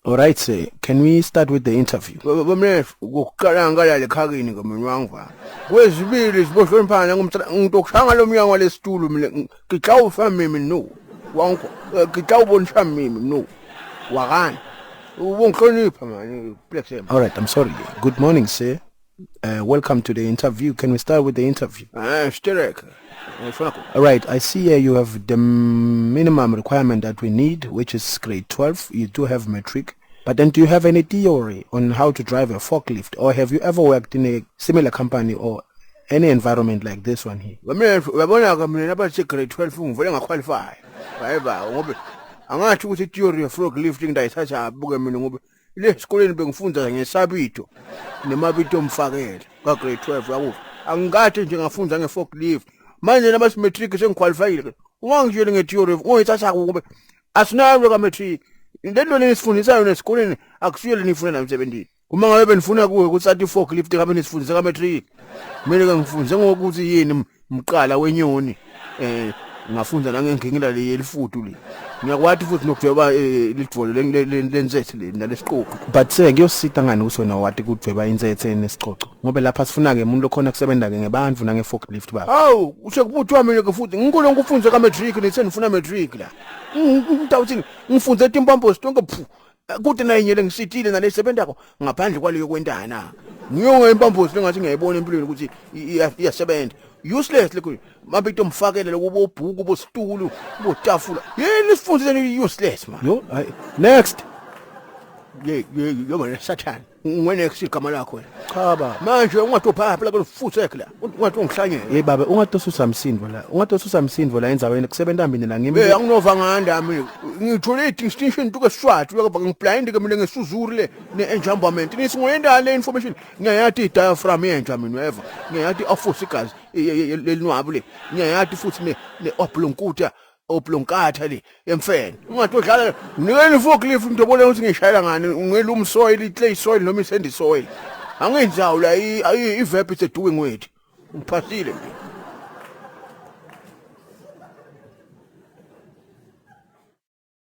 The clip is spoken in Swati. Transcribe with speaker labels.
Speaker 1: All right, sir. Can we start with the interview?
Speaker 2: Bamnethu ukuqala ngala lekhakini ke mina wangiva. Kwezibili sibohloniphana ngumtsala ngitokushanga lo mnyango lesitulo mina ngixawufa mimi no. Wangu ngixawubonisha mimi no. Wakani. Ubongihlonipha mani Black
Speaker 1: All right, I'm sorry. Good morning, sir. Welcome to the interview. Can we start with the interview?
Speaker 2: Ah, sterek. Ngifuna ku.
Speaker 1: All right, I see here you have the minimum requirement that we need, which is grade 12. You do have matric. But then do you have any theory on how to drive a forklift, or have you ever worked in a similar company or any environment like this one here?
Speaker 2: Bamnethu uyabona ke mina nabathi grade 12 ngivele ngaqualify. Hayi ba ngoba angathi ukuthi theory of forklifting ndayithatha buke mina ngoba le esikoleni bengifunda ngesabito nemabito omfakela ka grade 12 yakufa. Angikathi nje ngafunda ngeforklift. Manje nabathi matric sengiqualifyile. Ungangitsheli ngetheory ungayithatha ngoba asinayo ka matric. Lento lenifundisayo nesikoleni akusiyo lenifuna namsebenzini. Uma ngabe benifuna kuwe ukuthi athi forklift ngabe nisifundise ka matric. Kumele ke ngifunde ngokuthi yini mqala wenyoni. Ngafunda nangengingila le yelifudu le. Ngiyakwati futhi nokudweba lidvolo lenzethe le nalesiqoqo.
Speaker 1: But sir, kuyosita ngani ukuthi wena wati kudweba inzethe nesicoco? Ngoba lapha sifuna ke umuntu okhona kusebenza ke ngebantu nange forklift baba.
Speaker 2: Hawu, usekubuthwa mina ke futhi ngikulo ngikufunze ka matric nithe nifuna matric la. Ngitawuthini ngifunze timpampo tonke phu. Kude nayinye lengisitile nalesebentako ngaphandle kwaleyo kwentana. Ngiyonga impambosi lengathi ngiyayibona empilweni ukuthi iyasebenza. Useless lokho. Mabito mfakele lokubo ubhuku bositulo botafula. Yini sifundzile useless man.
Speaker 1: Yo, hayi. Next.
Speaker 2: Ye ye yo man Satan. Ngwene igama lakho wena.
Speaker 1: Cha baba.
Speaker 2: Manje ungatopha phela kufutsek la. Ungathi ungihlanyela.
Speaker 1: Hey baba, ungatosusa msindo la. Ungatosusa msindo la endzaweni kusebenta mina la ngimi.
Speaker 2: Hey anginova nganda mina. Ngithole i-distinction tuke Swati uyakubha ngiblind ke mina ngesuzuri le ne-enjambament. Nithi ngoyenda le information. Ngiyayati i-diaphragm yenja mina uyeva. Ngiyayati i-afosigazi lelinwabu le. Ngiyayati futhi ne-oblonkuta oblonkatha le emfene. Ungathi udlala nikeni forklift ngidobole ukuthi ngishayela ngani ngelum soil, i-clay soil noma i-sandy soil. Angenzawo la i-verb is a doing word. Ngiphasile mina.